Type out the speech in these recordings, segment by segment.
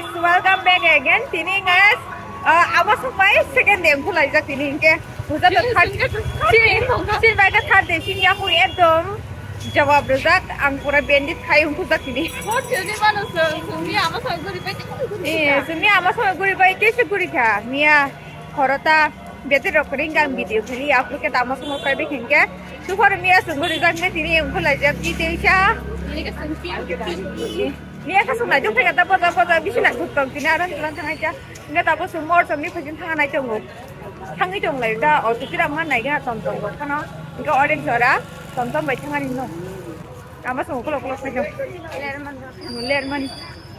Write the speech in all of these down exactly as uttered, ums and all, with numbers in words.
Welcome back again. Tini guys, uh, abo song bai second day khulaijak tini hingke. Puja to third, sin, sin bai ka third day, sin ya pui ekdom jawab rwjak, ang pura bandit khai hung khujak tini. Hot chili mano so, sumi ama song guri bai. Eh, sumi ama song guri bai, kesi guri kha, miya. Khorota bete rok ring ang video khali upload ke tamo sumo kai be khinke. Super miya sunguri jang ne tini ungkul ajak ki teisa. Miya ka sungai jok thega ta boja boja bisi na gut kong tini aran tulan thangai ja. Nge tabo sumor somni phajin thanganai tongo. Thangwi tong lai da o tukira man nai ga tom tom khano. Nge orange ora tom tom bai thangani no. Ama song ukulok ukulok sajo. Lerman.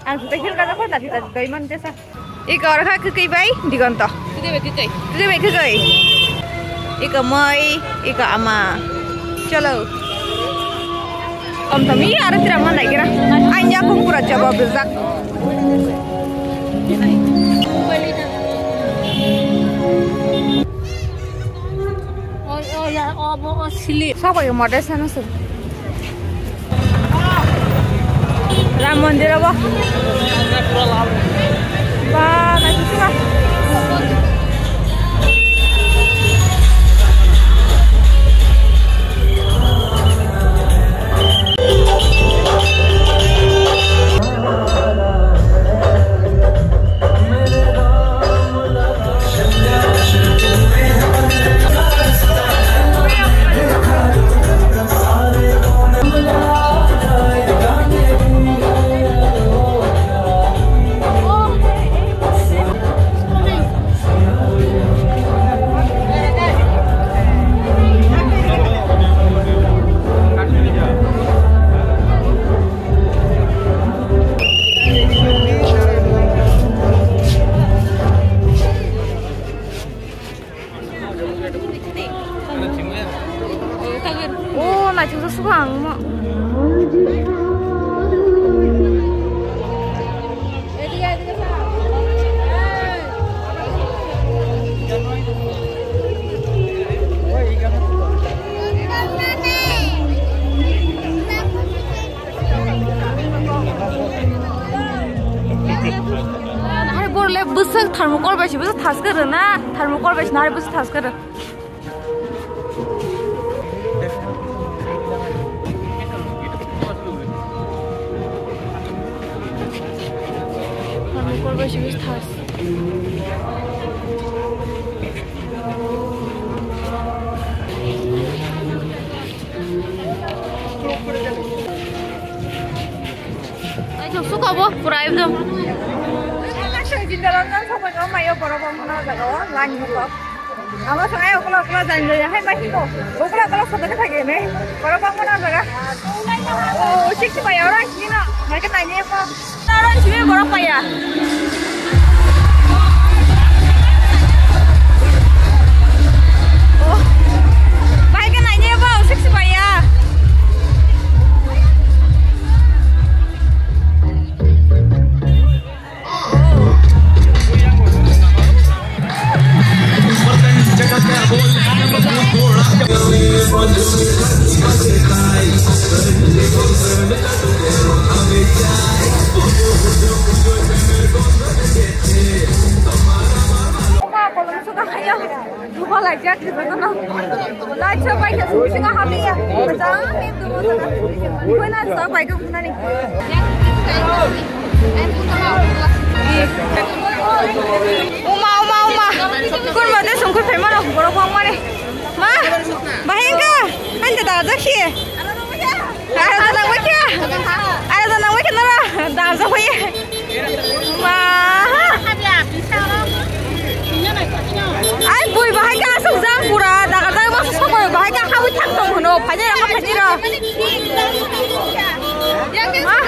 Ang juta hil kada kota juta doiman jesa. Iko ora kha kwkwi bai digonto. Kwkwi bai kwkwi. Kwkwi bai kwkwi. Iko moi, iko ama. Cholo. Om tomi aro tira man lagi ra. Anya kung pura jawab rwjak. Oi, oi, ya, obo, o, slip. Sabo yo model sana sir. Ram Mandir abo. Ba, naisik sima. O, naithok suka ang mo. Hari borle bwswk thermocol bai se bwswk thaskhe rwna, thermocol bai se hari bwswk thaskhe rw. Thermocol bai se bwswk thas. Naithok suka bo pura ekdom. Laksai jindalang kan sampai kau mayo borok bangmano jaga o lani hukok. Amo sangai okolo okolo janjaya hai bai hiko. Okolo okolo soto ke thage ne. Borok bangmano jaga. O sik sik bai ora sino. Mai ke tanya ko. Aro simi borok paya. Oh. Bahai khe naini abo sik si paya. Uma, kolom suka kaya. Duba lai jak, duba no. Lai chak bai ka, sung singa hami ya. Bajang ni duba sana. Koi na sa bai ka, kuna ni. Uma, uma, uma. Kun ma de sung kun phe mano, borok bang mare. Ma, bahai ka. Ante da jak si. Ara da nang baikha. Ara da nang baikha nara. Da ja hoye. Ma. Ai bui bahai ka asuk jang pura. Da ka jang ma sokoi bahai ka hawi thang tong hono. Phai de ra phai de ra. Ma.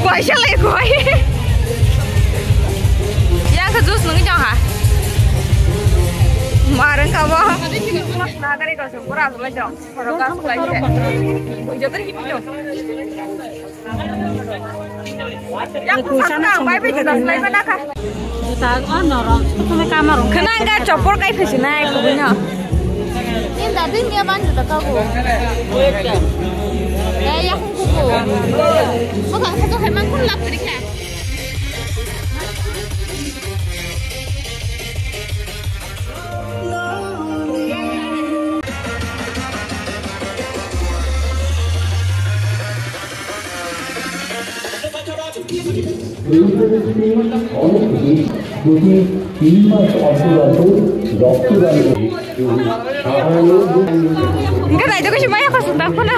Kuaisa lai kuai. Yang ke jus nung jang ha. Marang kabo. Na gari ko sempura lai jang. Khorok gas lai he. Jotor hi pijo. Yang ko sakna ang bai bai juta lai mana ka. Juta o norok, sukumi kama rok. Khwnang ga chopor kai phaisi nai kubui no. Ni da dui miya ban juta ka go. Eh, ya khung kuku. Mo kang khato hai mang kun lap kri kha. Hingke naitugwi se maya khosong tang phano.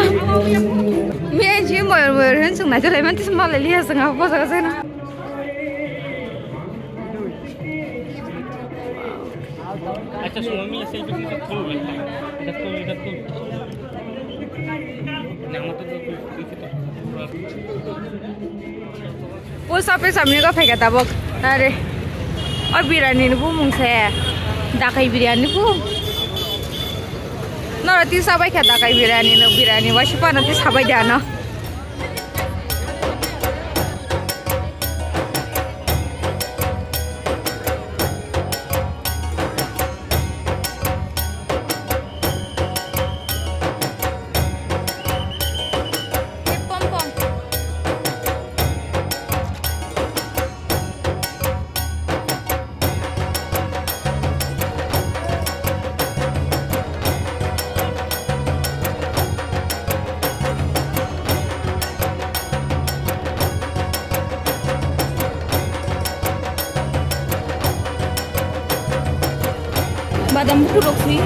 Miya si moyar moyar hin song naituk lai man tisa malai liya song abo jaga jana. Acha, suno mila selfie tulo, tulo, tulo, tulo. Nama tu tu tu tu. Post office amni ko phai kha tabok. Are. O biryani ni bumung se. Dakai biryani bu. Noro tisa bai kha dakai biryani no, biryani wa sipa no tisa bai da no. Badam buku rok sui.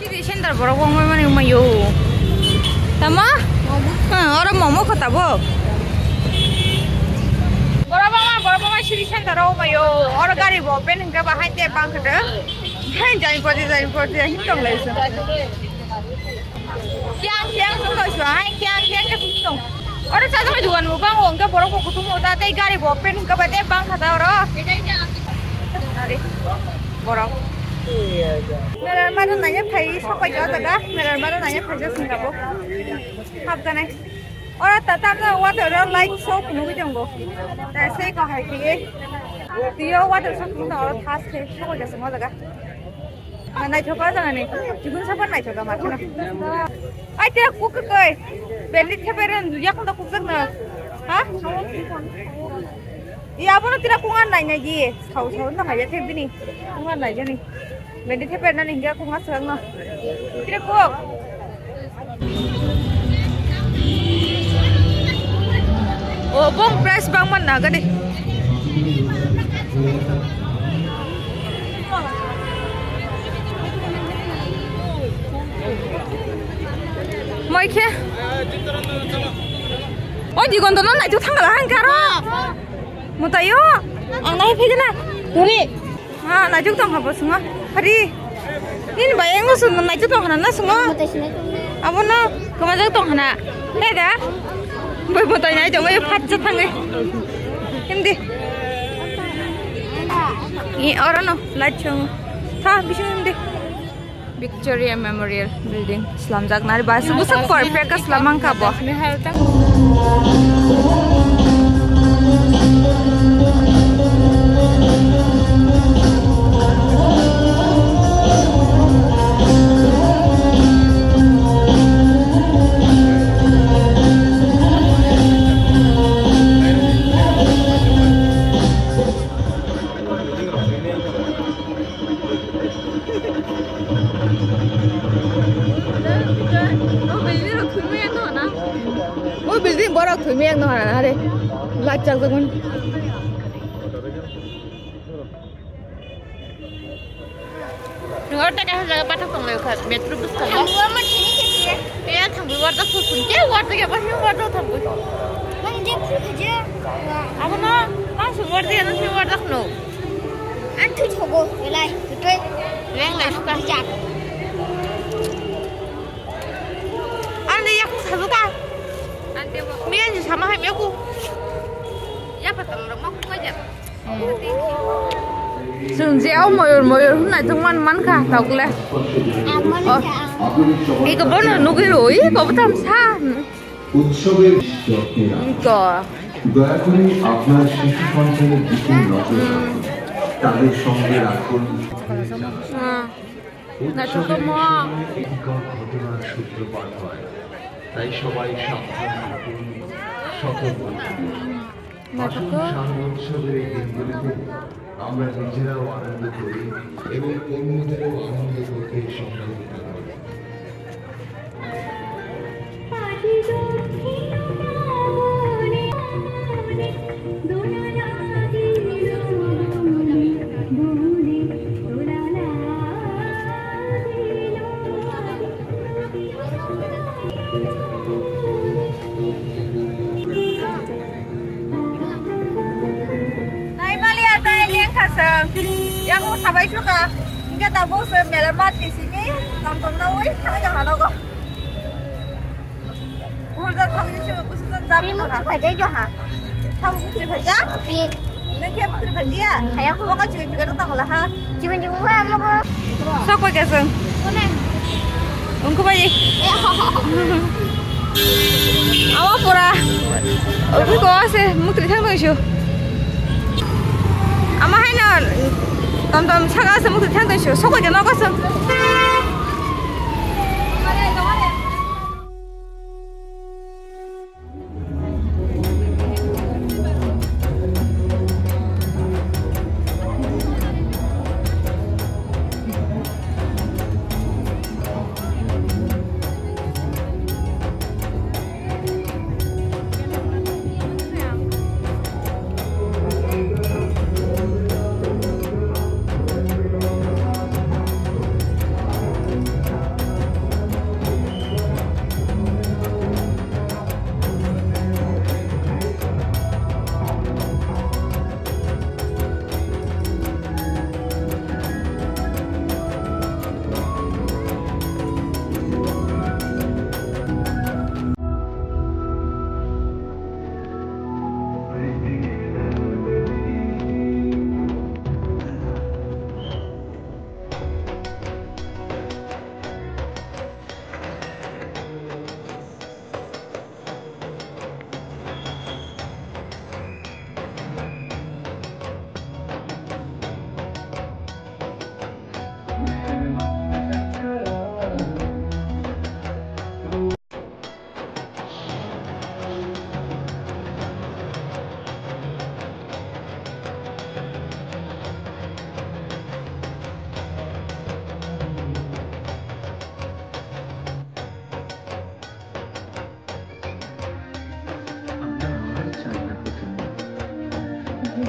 City center borok wngmani wngmaio. Tamo? Momo. Huh, oro momo kho tabuk. Borok bangma, borok bangma city center o wngmaio. Oro gari bo open hwnkhe bahai tei bang khe. Hai jani poti, jani poti, hin tong lai se. Kiang kiang sung tong sua hai, kiang kiang ke sung tong. Oro chajaknai dugan bo bang, hwnkhe borok bo kutung o ta tei gari bo open hwnkhe ba tei bang kha ta oro. Ari, borok. Merar mara nangya phai sapai ja jaga, merar mara nangya phai ja sung jabo. Hap janai. Oro ta ta ta water ro light show phunugwi tongo. Ta sei ko hai khe. Tiyo water show phunugwi tongo, oro thas khe sapai ja sung o jaga. Ma naithoka jagani. Chikun sapan naithoka ma kheno. Ai te kuk koi. Bendi thepe ren yakno kuk jakno. Ha? Iya, abono tira kungan nai nai di. Sao sao no haya the bini. Kungan nai jani. Bende the per nani hingga kungan serang no. Tira kok. Oh, bong price bang man na gadi. Moi khe. Oi, Digonto no naituk thangla hang karo. Mutayo, ang nai phai jana. Turi. Ha, naituk tong habo sungo. Hari. Nini bai ang sun naituk tong hana na sungo. Abono kamajak tong hana. He da. Bai mutai nai tong, oi phat cha thangai. Hindi. Ni ora no, light chong. Tha, bising hindi. Victoria Memorial Building slamjak nari ba, se bwswk perfect khe slamang kha bo. O building borok thwimwi ang nahar nahar de. Light chakjakmani. Nwng oro tei kaisa jaga pathak tong lai kha, metro bwskango. Thangwi warjak kho chwng, khe warjak ya, bwswk warjak thangwi. Abono, bwswk warjak ya, bwswk warjak no. Ang thwi thogo, belai, twi. Leng lai suka. Ang de yaku sajuka. Miyan ji sama hai yaku. Ya patang rok ma ku kaja. Chwng je o moyol moyol hwnwi tongmani mankha tokle. Iko bono nugwi rw, iko bwtham sa. উৎসবের যত্নে রাখুন। Iko. দয়া করে আপনার শিশু সন্তানের দিকে নজর রাখুন, তাদের সঙ্গে রাখুন। উৎসবের সময় এটি ঘটনার সূত্রপাত হয়, তাই সবাই সাবধান থাকুন, সতর্ক থাকুন। আসুন, শারদোৎসবের এই দিনগুলিতে আমরা নিজেরাও আনন্দ করি এবং অন্যদেরও আনন্দ করতে সহযোগিতা করি। Nai mali atai leng khasang. Yang sabai suka. Hingke tabuk se mela mat kisimi. Tom tom na ui. Thang jang hanogo. Burda thang jang suka kusutan jam. Ini mau apa aja jo ha? Thang kusutan aja. Ini. Nang khe bwtwrwi phaikha? Haya, kok ka chibin bigaro tong la ha? Chibin chibin kha amo ko. Sok pai ka chwng. Kone? Ungku bai. Eh, ho, ho, ho. Amo pura. Ungku ko se mukti thang tong su. Ama hai no. Tom tom saka se mukti thang tong su. Sok pai ka no ko chwng.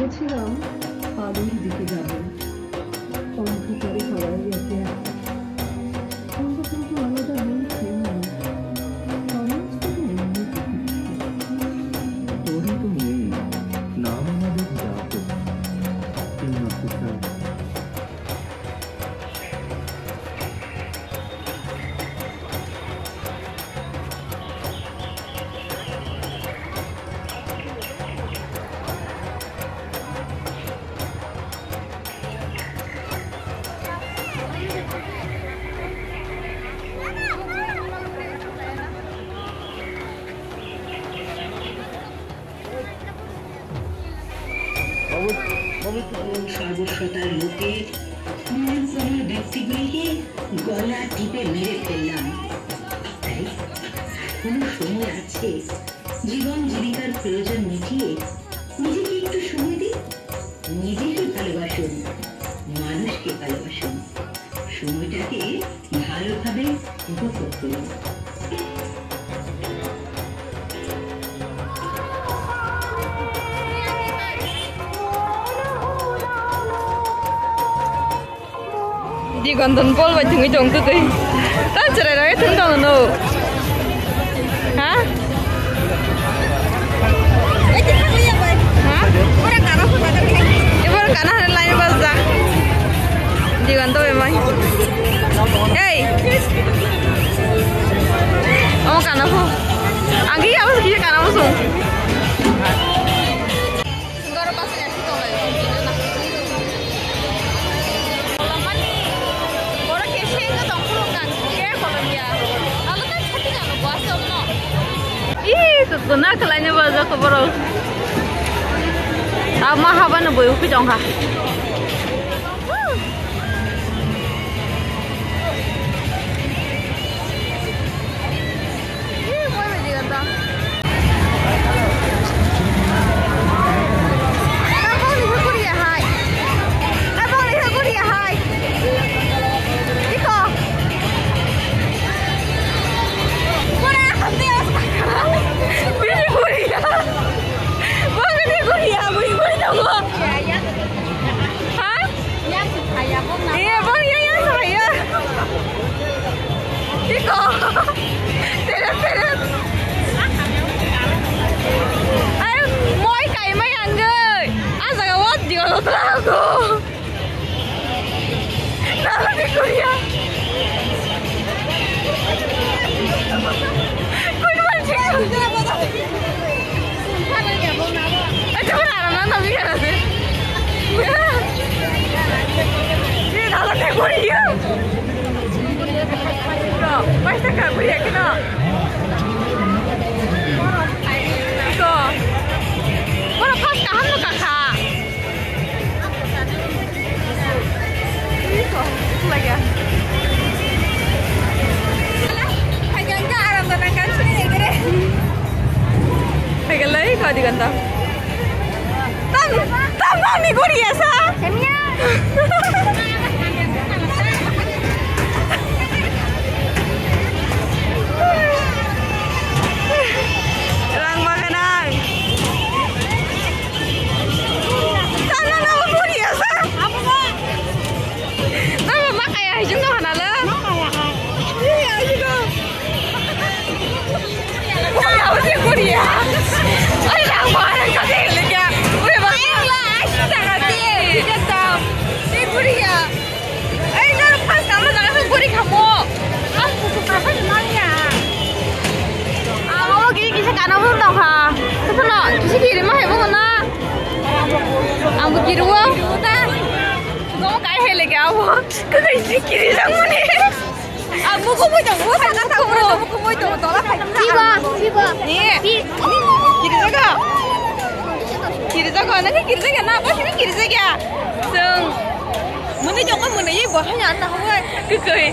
বলেছিলাম কালুর দিকে যাব। অন্ধকারে হাওয়ায় একে একা। আমরা কিন্তু আলাদা হয়ে খেয়ে নেই। কারণ শুধু অন্য পৃথিবীতে। তোরই তো নেই, নাম আমাদের জাত। তিন অফিসার। সর্বস্বতার লোকে মহান মহান ব্যক্তিগুলিকে গলা টিপে মেরে ফেললাম। তাই এখনো সময় আছে জীবন জীবিকার প্রয়োজন মিটিয়ে নিজেকে একটু সময় দিন। নিজেকে ভালোবাসুন, মানুষকে ভালোবাসুন, সময়টাকে ভালোভাবে উপভোগ করুন। Digonton pol bai thwngwi tong twtwi. Ta chwrai rok thwng tong no. Ha? Ha? Ibor kana hwnwi line bajak. Digonto bai mai. Hey. Omo kana pho. Ang khe abo kisa kana muchung. Ih, tu guna kelainnya baja ko borok. Ama haba no boi upi dong ha. Ha? Iya, bang, iya, iya, sama iya. Iko. Teret, teret. Ay, moi kai mai angge. Ah, jaga wat di kalau terlalu. Nala di kuya. Kun man sih. Acha, wala na na mi kana se. Ye dala te kori ya. Paisa ka kori ya kina. Ko. Wala pas kaham no kakha. Hai galai kau di ganda. Tam, tam, tam, mi guri ya sa. Rang makanang. Tam, tam, tam, guri ya sa. Tam, ma kaya hai jung no hana le. Iya, iya. Wala, wala, Korea. Ay, lang ba, lang kasi, like, wala ba? Ay, wala, ay, sida ka, di, sida ka. Di, Korea. Ay, no, no, pas, no, no, no, Korea ka mo. Pas, pas, pas, pas, no, ya. Ah, mama, kiri, kiri, kana mo, no, ha. Sasa, no, kisi, kiri, ma, hai, mo, na. Ang, kiri, wo. Mo, kai, hai, like, abo. Kakai, kiri, lang, mo, ni. Ah, mukumui tongo, saka tongo, mukumui tongo, tola phai. Sibo, sibo. Ni. Kirijago. Kirijago, nang kirijago na, bo sini kirijago. Sung. Muni joko muni bo hanya na hoi. Kukui.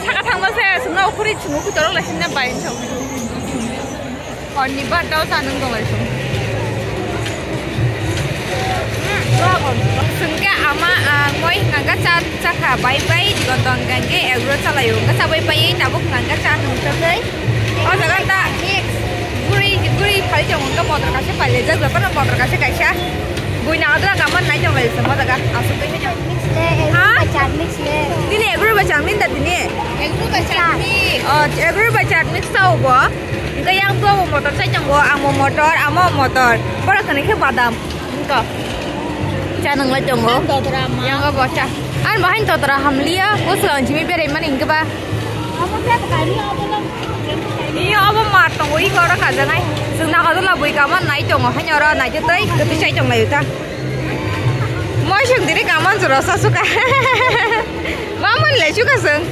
Saka thangma se, sungna ukhuri chungu kutorok la sinna bai chok. Hor ni bar dal sa nung tong lai sung. Sungke ama, ah, moi hwnka cha, cha kha bai bai, digon tong hwnka hwnkhe egg roll cha lai o, hwnka cha bai bai, tabuk hwnka cha nung tong lai. O jaga ta guri, guri phai tong hwnka motor kaisa phai lai jak, jotono motor kaisa kaisa. Buina adra kaman nai tong lai se mo daga asuk tong. Ha? Chutney se. Tini egro ba chutney da tini. Egro ba chutney. Oh, egro ba chutney sa ubo. Engka yang tua bo motor sai tongo, ang bo motor, amo motor. Bora kani khe badam. Engka. Cha nang lai tongo. Totra ma. Yang bo cha. An bahai totra hamlia, bus lang jimi berai mani engka ba. Amo khe kani amo lang. Iyo, abo mar tongo, iko oro kajanai. Chwng naga dula bui kama nai tongo, haino oro nai tei tei kwtwi sai tong lai ta. Moi chwng diri kama jora sa suka. Mamon le suka chwng.